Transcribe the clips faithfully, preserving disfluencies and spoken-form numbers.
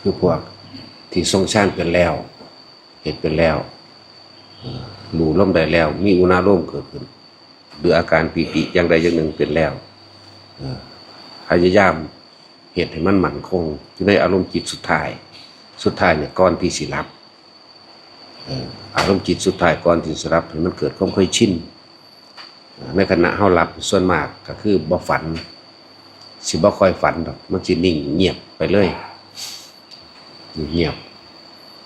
คือพวกที่ทรงฌานเป็นแล้ว เฮ็ดเป็นแล้ว เอ่อรู้ลมได้แล้ว มีอุณาโลมเกิดขึ้น หรืออาการปีติอย่างใดอย่างหนึ่งเป็นแล้ว เอ่อพยายามเฮ็ดให้มันมั่นคง อยู่ในอารมณ์จิตสุดท้าย สุดท้ายเนี่ยก่อนที่สิหลับ เอ่ออารมณ์จิตสุดท้ายก่อนที่สิหลับให้มันเกิดความเคยชิน ในขณะเฮาหลับส่วนมากก็คือบ่ฝัน สิบ่ค่อยฝันดอก มันสินิ่งเงียบไปเลย เงียบ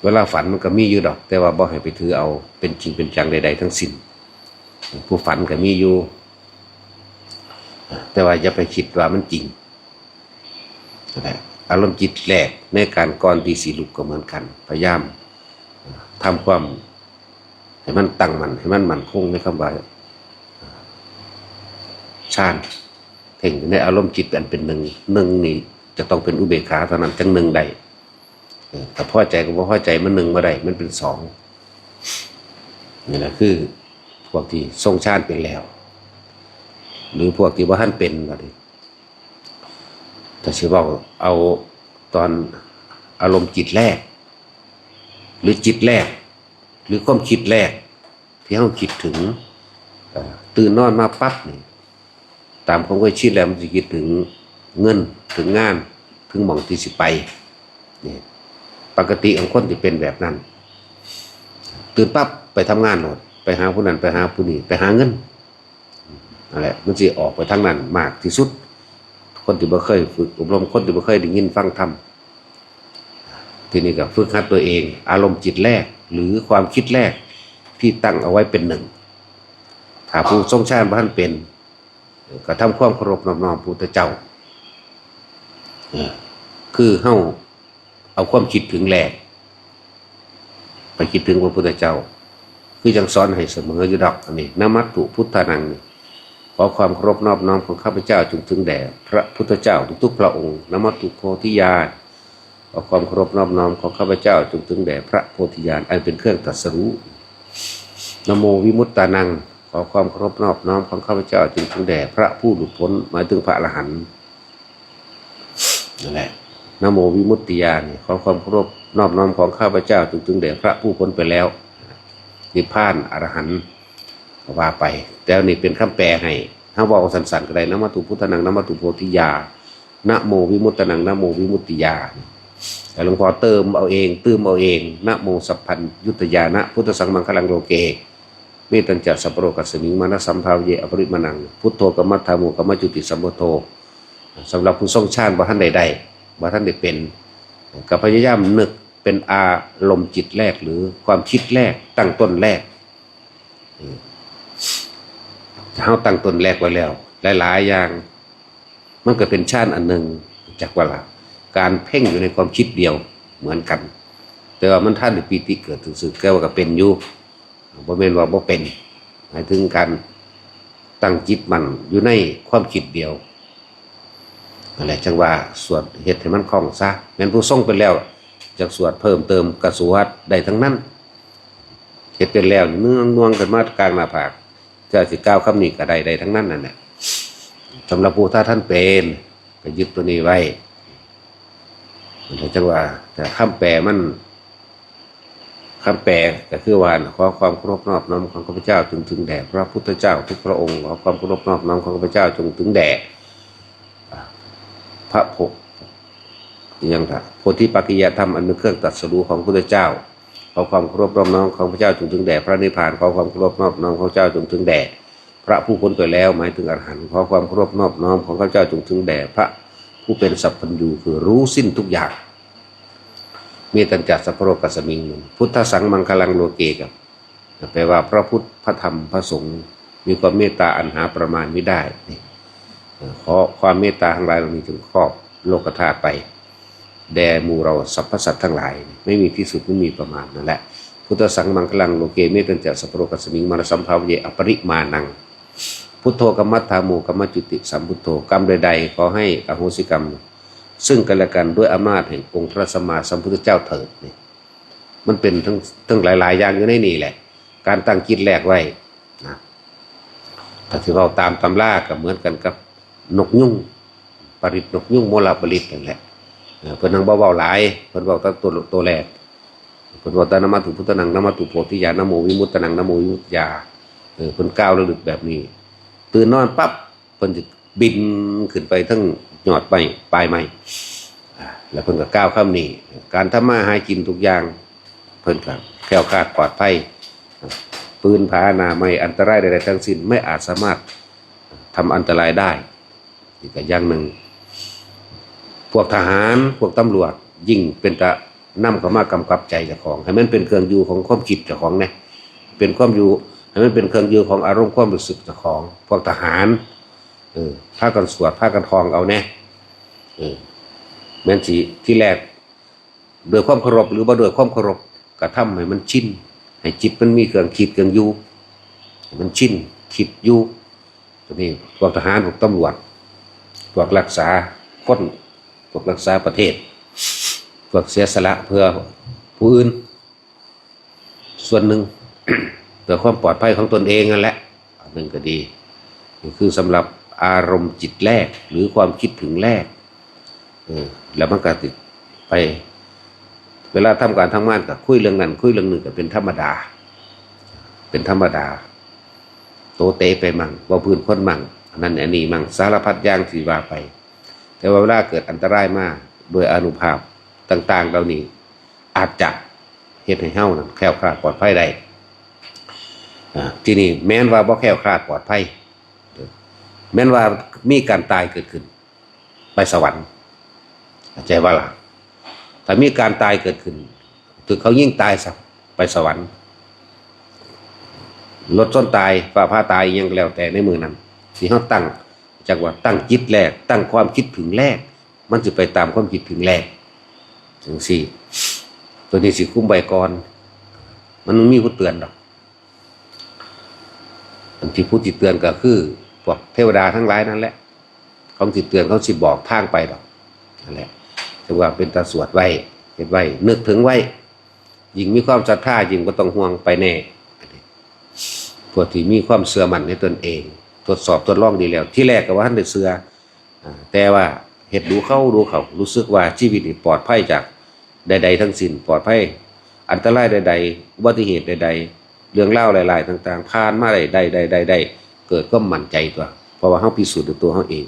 เวลาฝันมันก็มีอยู่ดอก แต่ว่าบ่ให้ไปถือเอาเป็นจริงเป็นจังใดๆทั้งสิ้น ผู้ฝันก็มีอยู่ แต่ว่าอย่าไปคิดว่ามันจริง นั่นแหละ อารมณ์จิตแรกในการก่อนที่สิลุกก็เหมือนกัน พยายามทำความให้มันตั้งมั่น ให้มันมั่นคงในคำว่าฌาน เพ่งอยู่ในอารมณ์จิตอันเป็นหนึ่ง หนึ่งนี่จะต้องเป็นอุเบกขาเท่านั้นจั่งหนึ่งได้ เออ ถ้าพอใจกับบ่พอใจมันหนึ่งบ่ได้ มันเป็นสอง นี่แหละคือพวกที่ทรงฌานเป็นแล้ว หรือพวกที่บ่ทันเป็นบัดนี้ ถ้าสิเว้าเอาตอนอารมณ์จิตแรก หรือจิตแรก หรือความคิดแรก ที่เฮาคิดถึง เอ่อ ตื่นนอนมาปั๊บนี่ ตามความเคยชินแล้วมันสิคิดถึงเงิน ถึงงาน ถึงหม่องที่สิไป นี่ ปกติของคนที่เป็นแบบนั้น ตื่นปั๊บไปทำงานโลด ไปหาผู้นั้น ไปหาผู้นี้ ไปหาเงิน นั่นแหละ มันสิออกไปทางนั้นมากที่สุด คนที่บ่เคยฝึกอบรม คนที่บ่เคยได้ยินฟังธรรม ทีนี้ก็ฝึกหัดตัวเอง อารมณ์จิตแรก หรือความคิดแรกที่ตั้งเอาไว้เป็นหนึ่ง ถ้าผู้ทรงฌานบ่ทันเป็น ก็ทำความเคารพนอบน้อมพระพุทธเจ้า เออ คือเฮาเอาความคิดถึงแรก ไปคิดถึงพระพุทธเจ้า คือจั่งสอนให้เสมออยู่ดอก อันนี้ นะมัตถุพุทธานังนี่ ขอความเคารพนอบน้อมของข้าพเจ้าจงถึงแด่พระพุทธเจ้าทุกๆพระองค์ นะมัตถุโพธิญาณ ขอความเคารพนอบน้อมของข้าพเจ้าจงถึงแด่พระโพธิญาณอันเป็นเครื่องตรัสรู้ นะโมวิมุตตานัง ขอความเคารพนอบน้อมของข้าพเจ้าจงถึงแด่พระผู้หลุดพ้น หมายถึงพระอรหันต์ นั่นแหละ นะโมวิมุตติญาณนี่ ขอความเคารพนอบน้อมของข้าพเจ้าจงถึงแด่พระผู้พ้นไปแล้ว นิพพาน อรหันต์ ก็ว่าไป แต่นี่เป็นคำแปลให้ เฮาเว้าสั้นๆก็ได้ นะมัตถุพุทธานัง นะมัตถุโพธิญาณ นะโมวิมุตตานัง นะโมวิมุตติญาณ แต่หลวงพ่อเติมเอาเอง เติมเอาเอง นะโมสัพพัญญุตยานะ พุทธัสสังมังคลังโลเก เมตัญจะสัพพะโลกัสมิง มานะสัมภาเย อปริมาณัง พุทโธ กัมมัฏฐาโม กัมมจุติสัมพุทโธ สำหรับผู้ทรงฌานบ่ทันได้ได้ บ่ทันได้เป็น ก็พยายามนึกเป็นอารมณ์จิตแรก หรือความคิดแรก ตั้งต้นแรก เออ ถ้าเฮาตั้งต้นแรกไว้แล้ว หลายๆอย่าง มันก็เป็นฌานอันหนึ่ง จักว่าล่ะ การเพ่งอยู่ในความคิดเดียวเหมือนกัน แต่ว่ามันทันได้ปีติเกิดซื่อๆ แต่ว่าก็เป็นอยู่ บ่แม่นว่าบ่เป็น หมายถึงการตั้งจิตมั่นอยู่ในความคิดเดียว นั่นแหละจั่งว่าสวดเฮ็ดให้มันคล่องซะ แม่นผู้ทรงเป็นแล้ว จักสวดเพิ่มเติมก็สวดได้ทั้งนั้น เฮ็ดเป็นแล้วนี่ เนืองนวงขึ้นมากลางหน้าผาก เจ้าสิกล่าวคำนี้ก็ได้ ได้ทั้งนั้นนั่นแหละ สำหรับผู้ถ้าท่านเป็น ก็ยึดตัวนี้ไว้ มันจั่งว่า แต่คำแปลมัน คำแปลก็คือว่า ขอความเคารพนอบน้อมของข้าพเจ้าจงถึงแด่พระพุทธเจ้าทุกพระองค์ ขอความเคารพนอบน้อมของข้าพเจ้าจงถึงแด่ พระโพ ยังพระโพธิปักขิยธรรมอันเป็นเครื่องตรัสรู้ของพระพุทธเจ้า ขอความเคารพนอบน้อมของพระเจ้าจงถึงแด่พระนิพพาน ขอความเคารพนอบน้อมของเจ้าจงถึงแด่พระผู้พ้นไปแล้ว หมายถึงอรหันต์ ขอความเคารพนอบน้อมของข้าพเจ้าจงถึงแด่พระผู้เป็นสัพพัญญู คือรู้สิ้นทุกอย่าง เมตัญจะสัพพะโลกัสมิง พุทธัสสังมังคลังโลเก กับ แปลว่าพระพุทธ พระธรรม พระสงฆ์ มีความเมตตาอันหาประมาณไม่ได้ นี่ เอ่อ ขอความเมตตาทั้งหลายเหล่านี้จงครอบโลกธาตุไป แด่หมู่เราสรรพสัตว์ทั้งหลาย ไม่มีที่สุด ไม่มีประมาณนั่นแหละ พุทธัสสังมังคลังโลเก เมตัญจะสัพพะโลกัสมิง มานะสัมภาเย อปริมาณัง พุทโธ กัมมัฏฐาโม กัมมจุติสัมพุทโธ กรรมใดๆ ขอให้อโหสิกรรม ซึ่งกันและกันด้วยอำนาจแห่งองค์พระสัมมาสัมพุทธเจ้าเถิด นี่ มันเป็นทั้ง ทั้งหลายๆอย่างอยู่ในนี่แหละ การตั้งจิตแรกไว้นะ ถ้าสิเว้าตามตำราก็เหมือนกันกับนกยูง ปริตรนกยูง มลปริตรนั่นแหละ เออ เพิ่นทั้งบ่เว้าหลาย เพิ่นเว้าแต่ตัว ตัวแรก เพิ่นเว้าแต่ นะมาตุพุทธานัง นะมาตุโพธิญาณ นะโมวิมุตตานัง นะโมวิมุตติญา เออ เพิ่นกล่าวระลึกแบบนี้ ตื่นนอนปั๊บ เพิ่นสิบินขึ้นไปทั้งยอดไม้ ปลายไม้ อ่า แล้วเพิ่นก็กล่าวคำนี้ การทำมาหากินทุกอย่าง เพิ่นก็แคล้วคลาดปลอดภัย ปืนผาหน้าไม้ อันตรายใดๆทั้งสิ้น ไม่อาจสามารถทำอันตรายได้ นี่ก็อย่างหนึ่ง พวกทหาร พวกตำรวจ ยิ่งเป็นตะนำเข้ามากำกับใจเจ้าของ ให้มันเป็นเครื่องอยู่ของความคิดเจ้าของแหน่ เป็นความอยู่ ให้มันเป็นเครื่องอยู่ของอารมณ์ความรู้สึกเจ้าของ พวกทหาร เออ พากันสวด พากันท่องเอาแหน่ เออ แม่นสิ ทีแรก ด้วยความเคารพหรือบ่ด้วยความเคารพ กระทำให้มันชิน ให้จิตมันมีเครื่องคิดเครื่องอยู่ ให้มันชิน คิดอยู่ ตัวนี้ พวกทหาร พวกตำรวจ พวกรักษาคน พวกรักษาประเทศ พวกเสียสละเพื่อผู้อื่น ส่วนหนึ่ง เพื่อความปลอดภัยของตนเองนั่นแหละ อันหนึ่งก็ดี นี่คือสำหรับอารมณ์จิตแรก หรือความคิดถึงแรก เออ แล้วมันก็ติดไป เวลาทำการทำงานก็คุยเรื่องนั้น คุยเรื่องนี้ก็เป็นธรรมดา เป็นธรรมดา โตเตไปมั่ง เว้าพื้นคนมั่ง อันนั้นอันนี้มั่ง สารพัดอย่างที่ว่าไป แต่ว่าเวลาเกิดอันตรายมา ด้วยอานุภาพต่างๆเหล่านี้ อาจจะเฮ็ดให้เฮานั้นแคล้วคลาดปลอดภัยได้ อ่า ทีนี้แม้นว่าบ่แคล้วคลาดปลอดภัย แม้นว่ามีการตายเกิดขึ้น ไปสวรรค์ เข้าใจบ่ล่ะ ถ้ามีการตายเกิดขึ้น ถูกเขายิงตายซะ ไปสวรรค์ รถชนตาย ฟ้าผ่าตาย อิหยังก็แล้วแต่ในมื้อนั้น ที่เฮาตั้ง จักว่าตั้งจิตแรก ตั้งความคิดถึงแรก มันสิไปตามความคิดถึงแรก จั่งซี้ ตัวนี้สิคุมไว้ก่อน มันมีผู้เตือนดอก อันที่ผู้ที่เตือนก็คือ พวกเทวดาทั้งหลายนั่นแหละ เขาสิเตือน เขาสิบอกทางไปดอก นั่นแหละ จั่งว่าเป็นตาสวดไว้ เฮ็ดไว้ นึกถึงไว้ ยิ่งมีความศรัทธา ยิ่งบ่ต้องห่วง ไปแน่ พวกที่มีความเชื่อมั่นในตนเอง ทดสอบทดลองดีแล้ว ทีแรกก็บ่ทันได้เชื่อ อ่า แต่ว่าเฮ็ดดูเข้าดูเข้า รู้สึกว่าชีวิตนี่ปลอดภัยจากใดๆทั้งสิ้น ปลอดภัย อันตรายใดๆ อุบัติเหตุใดๆ เรื่องราวหลายๆต่างๆ ผ่านมาได้ ได้ ได้ ได้ ได้ เกิดความมั่นใจตัว เพราะว่าเฮาพิสูจน์ด้วยตัวเฮาเอง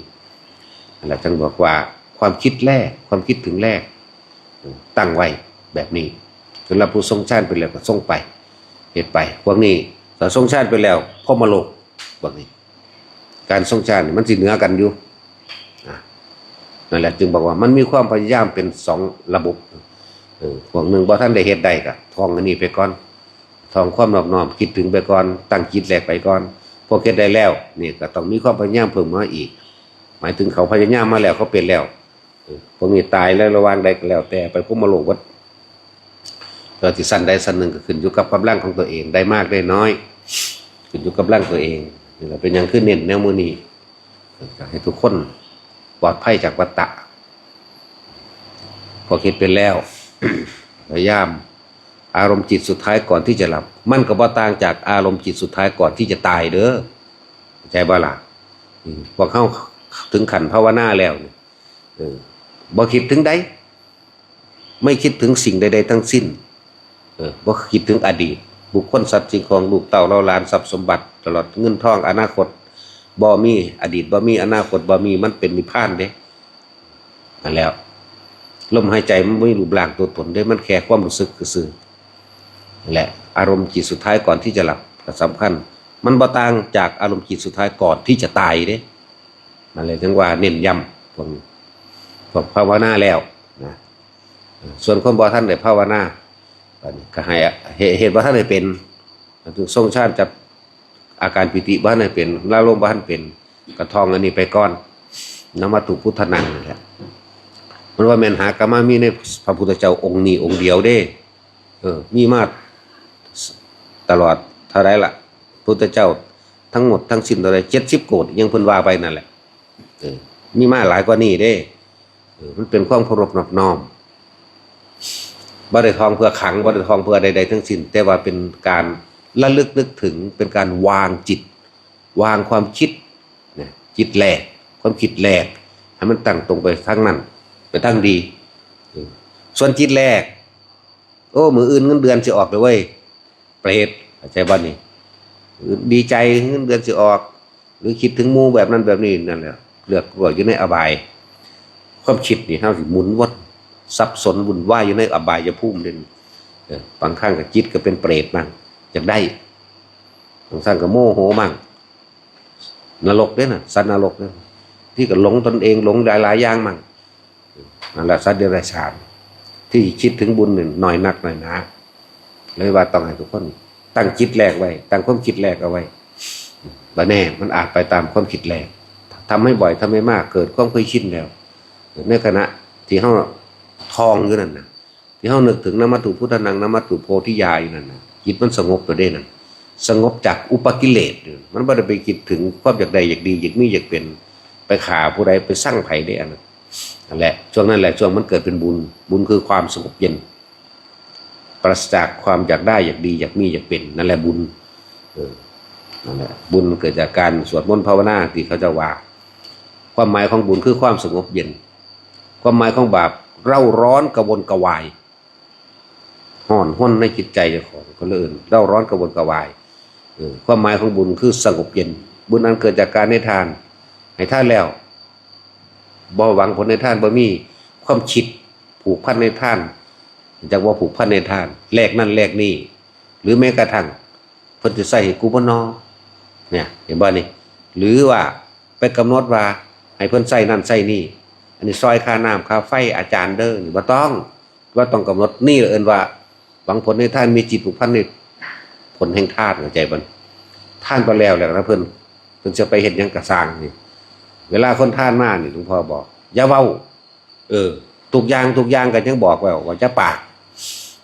นั่นแหละ จั่งบอกว่าความคิดแรก ความคิดถึงแรก ตั้งไว้แบบนี้ สำหรับผู้ทรงฌานไปแล้วก็ทรงไป เฮ็ดไป พวกนี้ ถ้าทรงฌานไปแล้ว พรหมโลก พวกนี้ การทรงฌานนี่มันสิเหนือกันอยู่ อ่ะ นั่นแหละ จึงบอกว่ามันมีความพยายามเป็นสองระบบ เออ พวกหนึ่งบ่ทันได้เฮ็ดได้ก็ท่องอันนี้ไปก่อน ท่องความนอบน้อมคิดถึงไปก่อน ตั้งจิตแรกไปก่อน พวกเฮ็ดได้แล้ว นี่ก็ต้องมีความพยายามเพิ่มมาอีก หมายถึงเขาพยายามมาแล้ว เขาเป็นแล้ว เออ พวกนี้ตายแล้วระหว่างใดก็แล้วแต่ ไปพรหมโลกหมด ก็สิชั้นใดชั้นหนึ่งก็ขึ้นอยู่กับกำลังของตัวเอง ได้มากได้น้อย ขึ้นอยู่กับกำลังตัวเอง นี่แหละ เป็นหยังคือเน้นแนวมื้อนี้ อยากให้ทุกคนปลอดภัยจากวัฏฏะ พอคิดเป็นแล้ว พยายาม อารมณ์จิตสุดท้ายก่อนที่จะหลับ มันก็บ่ต่างจากอารมณ์จิตสุดท้ายก่อนที่จะตายเด้อ เข้าใจบ่ล่ะ อืม พวกเฮาถึงขั้นภาวนาแล้วนี่ เออ บ่คิดถึงใด ไม่คิดถึงสิ่งใดๆทั้งสิ้น เออ บ่คิดถึงอดีต บุคคล สัตว์ สิ่งของ ลูกเต้าเหล่าหลาน ทรัพย์สมบัติ ตลอดเงินทอง อนาคต บ่มี อดีตบ่มี อนาคตบ่มี มันเป็นนิพพานเด้ นั่นแหละ ลมหายใจมันบ่มีรูปร่างตัวตนเด้ มันแค่ความรู้สึกซื่อๆ นั่นแหละ อารมณ์จิตสุดท้ายก่อนที่จะหลับก็สำคัญ มันบ่ต่างจากอารมณ์จิตสุดท้ายก่อนที่จะตายเด้ นั่นแหละ ถึงว่าเน้นย้ำ พวก พวกภาวนาแล้วนะ ส่วนคนบ่ทันได้ภาวนา บัดนี้ก็ให้ เฮ็ด เฮ็ดบ่ทันได้เป็น ทรงฌานจับอาการปีติบ่ทันได้เป็น อารมณ์บ่ทันเป็น ก็ท่องอันนี้ไปก่อน นะมาตุพุทธานังนี่แหละ มันว่าแม่นหากะมามีในพระพุทธเจ้าองค์นี้องค์เดียวเด้ เออ มีมาตลอดเท่าใดล่ะ พุทธเจ้าทั้งหมดทั้งสิ้นเท่าใด เจ็ดสิบโกฏ ยังเพิ่นว่าไปนั่นแหละ เออ มีมาหลายกว่านี้เด้ เออ มันเป็นความเคารพนอบน้อม บ่ได้ท่องเพื่อขลัง บ่ได้ท่องเพื่อใดๆทั้งสิ้น แต่ว่าเป็นการระลึกนึกถึง เป็นการวางจิต วางความคิด นะ จิตแรก ความคิดแรก ให้มันตั้งตรงไปทางนั้น ไปทางดี ส่วนจิตแรก โอ้ มื้ออื่นเงินเดือนสิออกเลยเว้ย เปรต เข้าใจบ่นี่ ดีใจเงินเดือนสิออก หรือคิดถึงหมู่แบบนั้นแบบนี้ นั่นแหละ เลือกว่าอยู่ในอบาย ความคิดนี่เฮาสิหมุนวนสับสนวุ่นวายอยู่ในอบายภูมิเด้ เออ บางครั้งก็จิตก็เป็นเปรตบ้าง อยากได้ บางครั้งก็โมโหบ้าง นรกเด้น่ะ สัตว์นรกเด้น่ะ ที่ก็หลงตนเอง หลงหลายๆอย่างบ้าง นั่นแหละสัตว์เดรัจฉาน ที่คิดถึงบุญนี่น้อยนักน้อยหนา เลยว่าต้องให้ทุกคนตั้งจิตแรกไว้ ตั้งความคิดแรกเอาไว้ บ่แน่ มันอาจไปตามความคิดแรก ทำให้บ่อย ทำให้มาก เกิดความเคยชินแล้ว ในขณะที่เฮาท่องอยู่นั่นน่ะ ที่เฮานึกถึง นะมัตถุพุทธานัง นะมัตถุโพธิยาอยู่นั่นน่ะ จิตมันสงบตัวเด้นั่น สงบจากอุปกิเลส มันบ่ได้ไปคิดถึงความอยากได้ อยากดี อยากมี อยากเป็น ไปฆ่าผู้ใด ไปซังไผเด้ อันนั้น นั่นแหละ ช่วงนั้นแหละ ช่วงมันเกิดเป็นบุญ บุญคือความสงบเย็น ปราศจากความอยากได้ อยากดี อยากมี อยากเป็น นั่นแหละบุญ เออ นั่นแหละ บุญมันเกิดจากการสวดมนต์ภาวนาที่เขาจะว่า ความหมายของบุญคือความสงบเย็น ความหมายของบาป เร่าร้อนกระวนกระวาย ฮ้อนฮนในจิตใจเจ้าของ ก็เลยเอิ้นเร่าร้อนกระวนกระวาย เออ ความหมายของบุญคือสงบเย็น บุญอันเกิดจากการให้ทาน ให้ทานแล้ว บ่หวังผลในทาน บ่มีความคิดผูกพันในทาน จักว่าผูกพันในทาน แลกนั่นแลกนี่ หรือแม้กระทั่ง เพิ่นสิใส่ให้กูบ่นอ เนี่ย เห็นบ่นี่ หรือว่าไปกำหนดว่าให้เพิ่นใส่นั่นใส่นี่ อันนี้ซอยค่าน้ำค่าไฟอาจารย์เด้อ นี่บ่ต้อง บ่ต้องกำหนด นี่เอิ้นว่าหวังผลในทาน มีจิตผูกพันในผลแห่งทาน เข้าใจบ่ ทานไปแล้ว แล้วนะเพิ่น เพิ่นจะไปเฮ็ดหยังก็ซ่างนี่ เวลาคนทานมานี่ หลวงพ่อบอก อย่าเว้า เออ ทุกอย่าง ทุกอย่างก็ยังบอกไว้ว่าอย่าปาก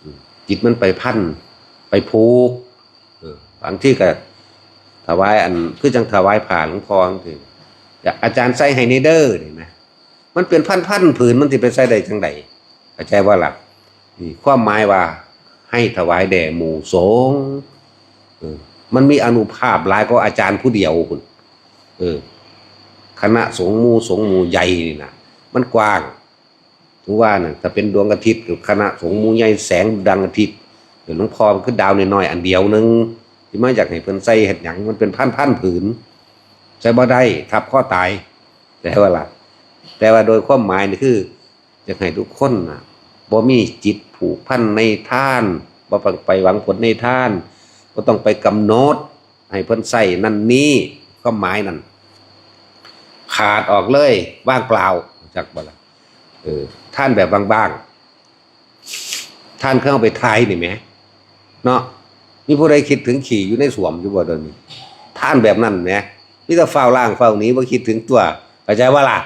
อืม จิตมันไปพัน ไปผูก เออ บางทีก็ถวายอัน คือจั่งถวายผ้าหลวงพ่อจั่งซี้ อาจารย์ใส่ให้แหน่เด้อ นี่นะ มันเป็นพันๆผืน มันสิไปใส่ได้จั่งใด เข้าใจบ่ล่ะ นี่ความหมายว่าให้ถวายแด่หมู่สงฆ์ เออ มันมีอานุภาพหลายกว่าอาจารย์ผู้เดียวพุ้น เออ คณะสงฆ์หมู่สงฆ์หมู่ใหญ่นี่นะ มันกว้าง ถึงว่าน่ะ ถ้าเป็นดวงอาทิตย์ คณะสงฆ์หมู่ใหญ่แสงดังอาทิตย์ หลวงพ่อมันคือดาวน้อยๆอันเดียวหนึ่ง ที่มาอยากให้เพิ่นใส่เฮ็ดหยัง มันเป็นพันๆผืน ใส่บ่ได้ ทับคอตาย แต่ว่าล่ะ แต่ว่าโดยความหมายนี่คือ อยากให้ทุกคนน่ะ บ่มีจิตผูกพันในทาน บ่ต้องไปหวังผลในทาน บ่ต้องไปกำหนดให้เพิ่นใส่นั่นนี่ ความหมายนั่น ขาดออกเลย ว่างเปล่า จักบ่ล่ะ เออ ทานแบบบางๆ ทานคือเอาไปทายนี่แหม เนาะ มีผู้ใดคิดถึงขี้อยู่ในส้วมอยู่บ่เดี๋ยวนี้ ทานแบบนั้นแหม มีแต่ฟ้าวล้างฟ้าวหนี บ่คิดถึงตัว เข้าใจบ่ล่ะ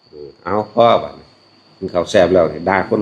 เออ เอา พอบัดนี้ กินข้าวแซ่บแล้วนี่ ด่าคน